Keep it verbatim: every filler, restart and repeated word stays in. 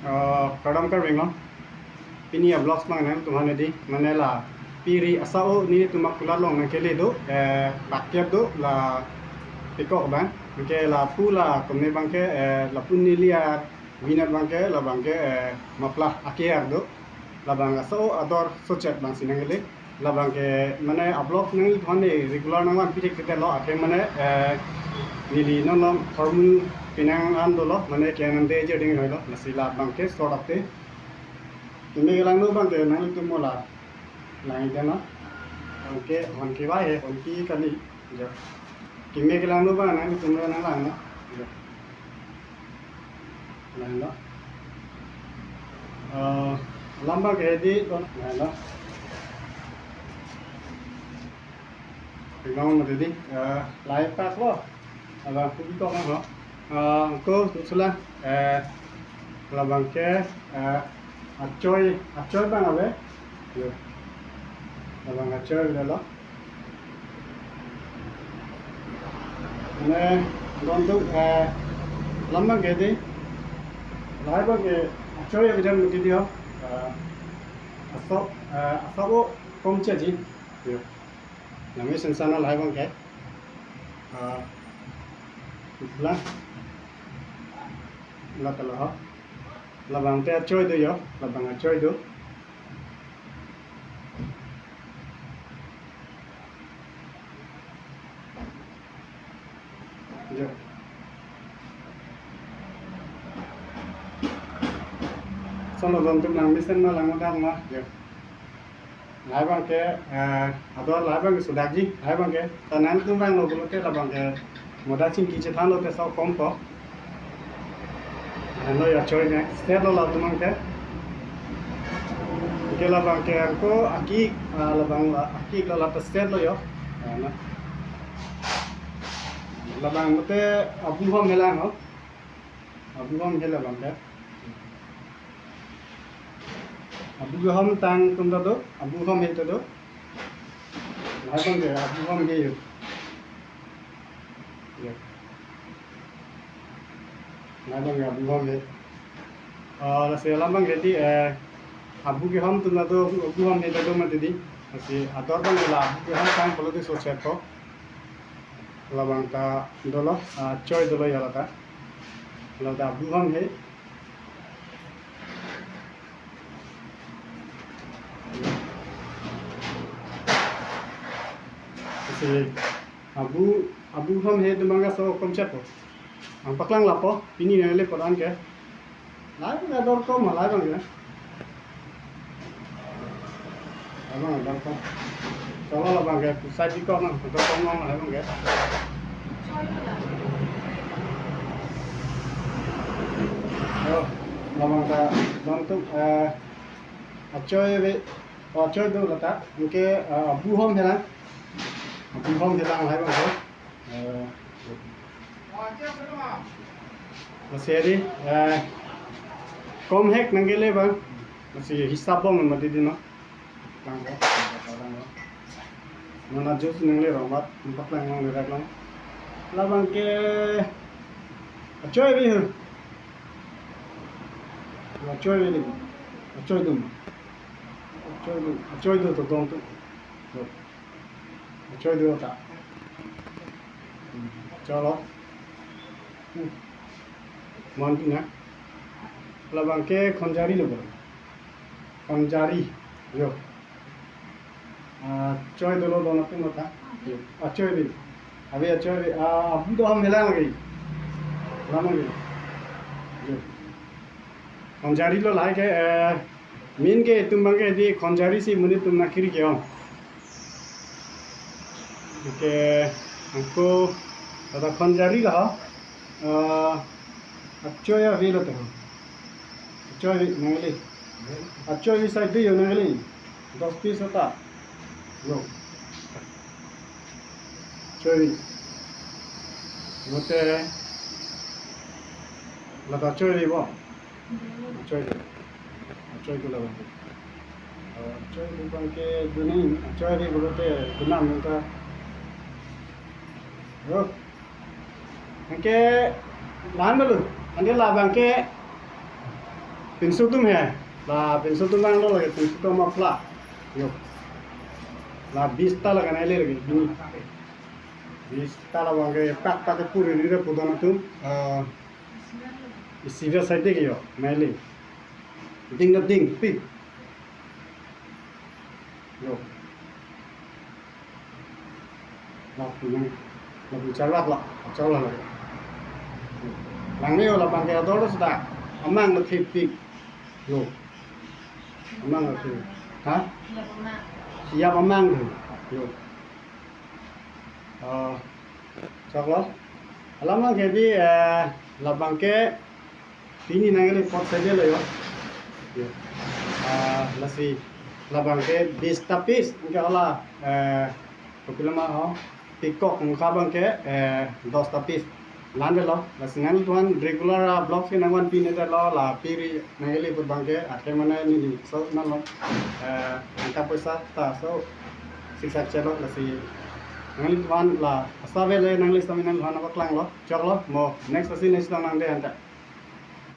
Ah, kardom Karbi Anglong. Pini a-vlogs abang nangtum aphan hedi, mane la piri asao nelitum akulat along nangkele do, eh, paket do la pekok abang. Anke lapu la kome abangke, eh, lapu neli a-vinat abangke, labangke, eh, muffler akear do. Labang asao ador sochet abangsi nangkele. Labangke mane a-vlog nangtum aphan regular nangvanpi thekthedetlo, athe mane, eh, neli non non hormu penang an dolo, mane ke nang de je ding hoilo, lasi labangke short update. Keme kelangno abangke nangtum mo la lang-ik dam na. Anke, anke ba he, anke kali. Jo. Keme kelangno abang nangtum nanglang na. Jo. Langlo. Eh, alam abangke hedi, langlo. Tinggal mati di, eh, lai paklo. Abang kubi kok ho. Eh, ko tu sula, eh, labangke, eh, achoi, achoi abang ave. Yo. Labang achoi avelo. Mane, don tu, eh, alam abangke hedi. Lahai abangke achoi abidan mati di ho. Eh, asao, eh, asao komche ji. Yo. Nami sensa na lahai abangke. Ah, lang. Latelo ho. Labangte achoi do yo, labang achoi do. Jo. Sono don tu nang mesen ma lang ma dang ma. Jo. Lahai abangke, eh, ador lahai abangke sudakji, lahai abangke. Ta nangtum vanglo pulote labangke modak chingki chethanlo te asao kompo. Eh, lo ya choi ne, start lo latum abangke. Anke labangke ako aki, ah, labang la, aki la la start lo yo. Eh, na. Labang mate abu hom helang ho. Abu hom he labangke. Abu hom tang atum ta do, abu hom he ta do. Lahai abangke abu hom he yo. Yo. Lahai abangke abu hom he. Ah, lasi alam abangke hedi, eh, abu kehom atum ta do, abu hom he ta do mati di. Lasi ador abangke la abu kehom tang pulote sochet ko. Labang ta dolo, ah, achoi dolo ya lata. Lata abu hom he. Lasi abu, abu hom he atum abangke asao komche po. Nangpaklang lapo, pini nangle koran ke. Lahai abangke ador kom, lahai abangke. Abang ador kom. Cholo labangke pusai bikok nang, ador kom nang lahai abangke. Yo, labang ta don tu, eh, achoi ave, achoi do lata, anke, eh, abu hom helang. Abu hom helang lahai abangke. Eh, lasi hedi, eh, kom hek nangkele abang. Lasi hisap bom mati di no. Lang ko, lang ko. Mana jus nangle rong bat, empat lang lang, direct lang. Labangke achoi ave ho. Achoi ave di. Achoi do. Achoi do. Achoi do to don tu. Achoi do ta. Hmm, cholo. Hmm. Mon tu na. Labangke khonjari lo bo. Khonjari. Yo. Ah, achoi dolo don atum ta. Yo. Achoi di. Ave achoi di. Ah, abu do hom helang lagi. Lama lagi. Yo. Khonjari lo lahai ke, eh, main ke itum abangke hedi khonjari si monit atum nangkiri ke-ong. Anke ako lata khonjari la ho. Eh, achoi avelo te ho. Achoi nangle. Achoi sai di yo nangle. Dos piece ta. Lo. Achoi. Mate lata achoi bo. Achoi do. Achoi do labang. Achoi do abangke duni, achoi di pulote dunam ta. Yo. Anke lan dulu. Ante labangke Pinso atum he. La pinso atum nanglo lake pinso atum apla. Yo. La bis ta lake nangli lake. Bis ta labang ke pak pak ke puri ni re pudon atum. Eh, isi ve side ke yo. Nangli. Ding na ding pik. Yo. Lapu nang, lapu charlak la, charlak la. Langme yo labang ke ador sudah. Amang lo thip pik. Yo. Amang lo thip. Ha? Siap amang lo. Yo. Ah, choklo. Alam ke di, eh, labang ke pini nangli apot saja lo yo. Yo. Ah, lasi labang ke bis tapis, anke hala, eh, kopiloma ho, pikok mukha abang ke, eh, dos tapis. La-an lo, lasi nanglitumphan regular, ah, vlogs ke nangvanpi nangdetlo, la piri nangli apot abang ke, athe mane neli so nanglo, eh, angka poisa ta so, siksak chelo, lasi nanglitumphan la, asa vele nangli sami nanglitumphan nangpaklanglo, choklo, mo, next asi next lang nangde anta.